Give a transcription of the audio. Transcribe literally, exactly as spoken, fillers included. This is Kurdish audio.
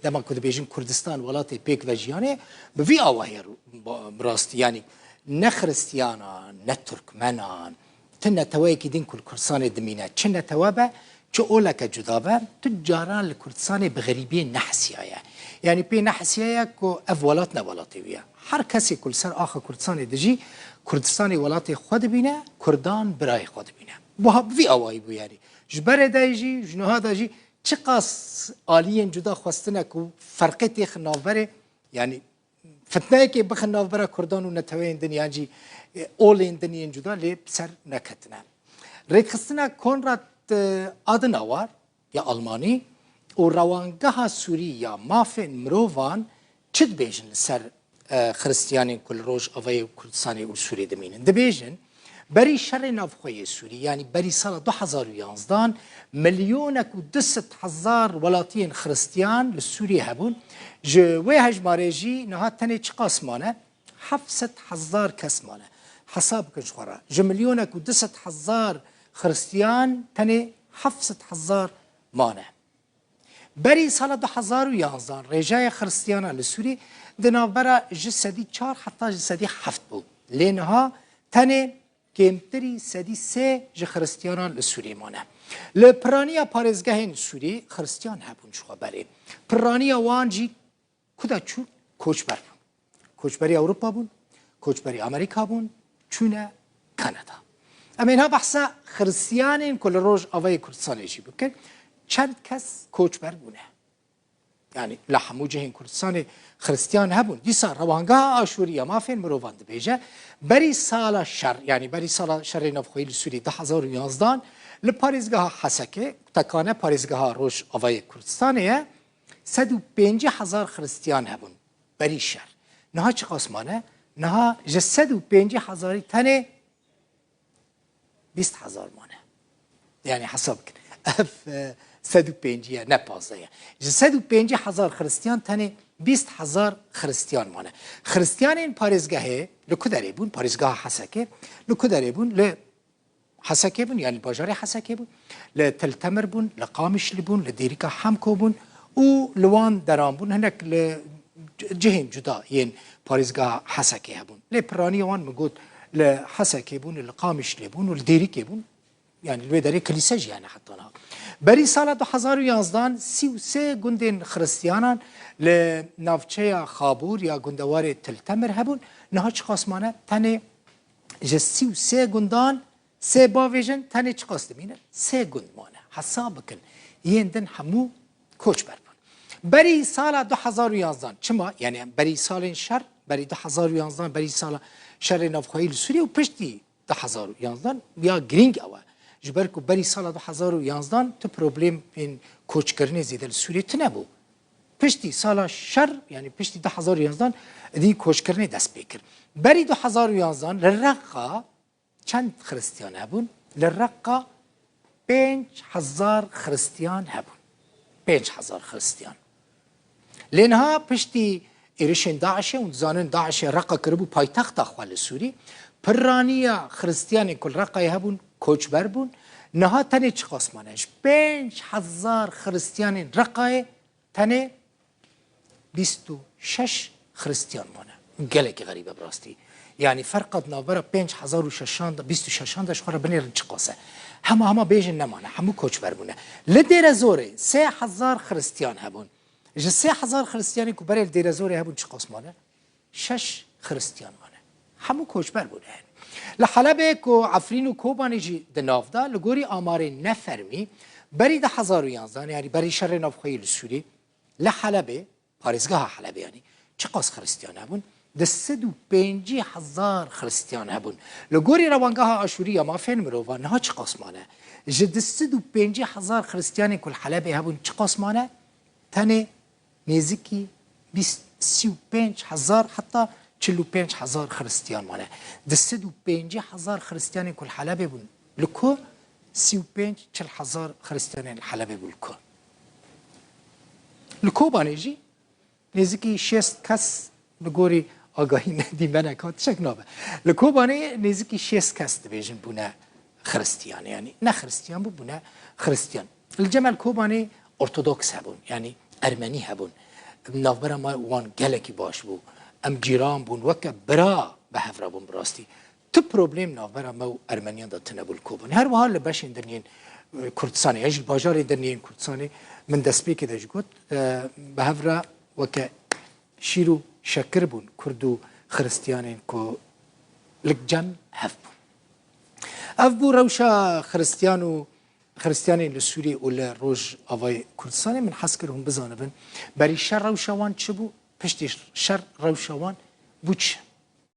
dema ku dibêjin Kurdistan welatê pêkvejiyanê, bi vî awayê rû-, ba-, bi rastî, yanî ne Xiristiyanan, ne Turkmenan, ti neteweyekî din ku li Kurdistanê dimîne, çi netewe be, çi oleke cuda be, tu caran li Kurdistanê bi xerîbiyê nehisiyaye. Yanî pê nehisiyaye ku ev welat ne welatê wî ye. Her kesê ku li ser axa Kurdistanê dijî, Kurdistanê welatê xwe dibîne, Kurdan birayê xwe dibîne. Buha bi vî awayî bû yanî. Ji berê de jî, ji niha de jî çiqas aliyên cuda xwestine ku ferqê têxin navberê, yanî fitneyekê bixin navbera Kurdan û neteweyên din yan jî, e, olên din yên cuda lê bi ser neketine. Rêkxistina Konrad, e, Adenauer ya Almanî û Rewangeha Sûrî ya Mafên Mirovan çi dibêjin li ser, e, Xiristiyanên ku li Rojavayê û Kurdistanê û Sûriyê dimînin? Dibêjin, berî şerê navxwe yê Sûrî, yanî berî sala du hezar û yanzdan, milyonek û du sed hezar welatiyên Xiristiyan li Sûriyê hebûn. Ji wê hejmarê jî niha tenê çiqas mane? Heft sed hezar kes mane. Hesab bikin ji xwe re. Ji milyonek û du sed hezar Xiristiyan tenê heft sed hezar mane. Berî sala du hezar û yanzdan rêjeya Xiristiyana li Sûrî di navbera ji sedî çar heta ji sedî heft bû. Lê niha tenê kêmtirî sedî sê ji Xiristiyanan li Sûrî mane. Li piraniya parêzgehên Sûrî Xiristiyan hebûn ji xwe berê. Piraniya wan jî ku de çû? Koçber bûn. Koçberî Ewropa bûn, koçberî Amerîka bûn, çûne Kanada. Em ê niha behsa Xiristiyanên ku li Rojavayê Kurdistanê jî bikin. Çend kes koçber bûne? Yanî li hemû cihên Kurdistanê Xiristiyan hebûn. Dîsa Rewangeha Aşûrî ya Mafên Mirovan dibêje, berî sala şer, yanî berî sala şerê navxweyî li Sûrî du hezar û yanzdan, li parêzgeha Hesekê, tekane parêzgeha Rojavayê Kurdistanê ye, sed û pêncî hezar Xiristiyan hebûn berî şer. Niha çiqas mane? Niha ji sed û pêncî hezarî tenê bîst hezar mane. Yanî hesab bikin. Ev, e, sed û pêncî ye, ne pazdeh ye. Ji sed û pêncî hezar Xiristiyan tenê bîst hezar Xiristiyan mane. Xiristiyanên parêzgehê li ku derê bûn? Parêzgeha Hesekê li ku derê bûn? Li Hesekê bûn, yanî bajarê Hesekê bûn. Li Til Temir bûn, li Qamişlî bûn, li Dêrika Hemko bûn û li wan deran bûn. Hinek li cihên cuda yên parêzgeha Hesekê hebûn. Lê piraniya wan min got li Hesekê bûn, li Qamişlê bûn û li Dêrikê bûn. Yanî li wê derê kilîse jî hene heta niha. Berî sala du hezar û yanzdan sî û sê gundên Xiristiyanan li navçeya Xabûr ya gundewarê Til Temir hebûn. Niha çiqas mane? Tenê ji sî û sê gundan sê bavêjin, tenê çiqas dimînin? Sê gund mane. Hesab bikin. Yên din hemû koçber bûn. Berî sala du hezar û yanzdan, çima? Yanî berî salên şer, berî du hezar û yanzdan, berî sala şerê navxweyî li Sûriyê û piştî du hezar û yanzdan ya girîng ew e. Ji ber ku berî sala du hezar û yanzdan tu problemên koçkirinê zêde li Sûriyê tune bû. Piştî sala şer, yanî piştî du hezar û yanzdan, dî koçkirinê dest pê kir. Berî du hezar û yanzdan li Reqa çend Xiristiyan hebûn? Li Reqa pênc hezar Xiristiyan hebûn. Pênc hezar Xiristiyan. Lê niha piştî êrişên DAIŞê, hûn dizanin DAIŞê Reqa kiribû paytexta xwe li Sûrî, piraniya Xiristiyanên ku li Reqayê hebûn, koçber bûn. Niha tenê çiqas mane? Ji pênc hezar Xiristiyanên Reqayê tenê bîst û şeş Xiristiyan mane. Gelekî xerîb e bi rastî. Yanî ferqa di navbera pênc hezar û şeşan de, bîst û şeşan de ji xwe re binêrin çiqas e. Hema hema bêjin nemane, hemû koçber bûne. Li Dêrezorê sê hezar Xiristiyan hebûn. Ji sê hezar Xiristiyanê ku berê li Dêrezorê hebûn çiqas mane? Şeş Xiristiyan mane. Hemû koçber bûne. Li Helebê ku Efrîn û Kobanê jî di nav de, li gorî amarên nefermî, berî du hezar û yanzdan, yanî berî şerê navxweyî li Sûrî, li Helebê, parêzgeha Helebê yanî, çiqas Xiristiyan hebûn? Di sed û pêncî hezar Xiristiyan hebûn. Li gorî Rewangeha Aşûrî ya Mafên Mirovan niha çiqas mane? Ji di sed û pêncî hezar Xiristiyanên ku li Helebê hebûn çiqas mane? Tenê nêzikî bîst, sî û pênc hezar heta çil û pênc hezar Xiristiyan mane. Di sed û pêncî hezar Xiristiyanên ku li Helebê bûn, li ku? Sî û pênc, çil hezar Xiristiyanên li Helebê bûn, li ku? Li Kobanê jî nêzikî şêst kes, li gorî agahî me, dîmeneke tiştek nabe. Li Kobanê nêzikî şêst kes dibêjin bûne Xiristiyan, yanî ne Xiristiyan bû, bûne Xiristiyan. Li Cemel Kobanê Ortodoks hebûn, yanî Ermenî hebûn. Navbera me wan gelekî baş bû. Em cîran bûn, weke bira bi hev re bûn bi rastî. Tu problem navbera me û Ermeniyan de tune bû li Kobanê. Her wiha li beşên din yên, e, Kurdistanê, ya jî li bajarên din yên Kurdistanê, min destpêkê de jî got, e, bi hev re weke şîr û şekir bûn Kurd û Xiristiyanên ku li cem hev bûn. Ev bû rewşa Xiristiyan û Xiristiyanên li Sûriyê û li Rojavayê Kurdistanê. Min hez kir hûn bizanibin, berî şer rewşa wan çi bû, piştî şer rewşa wan bû çi?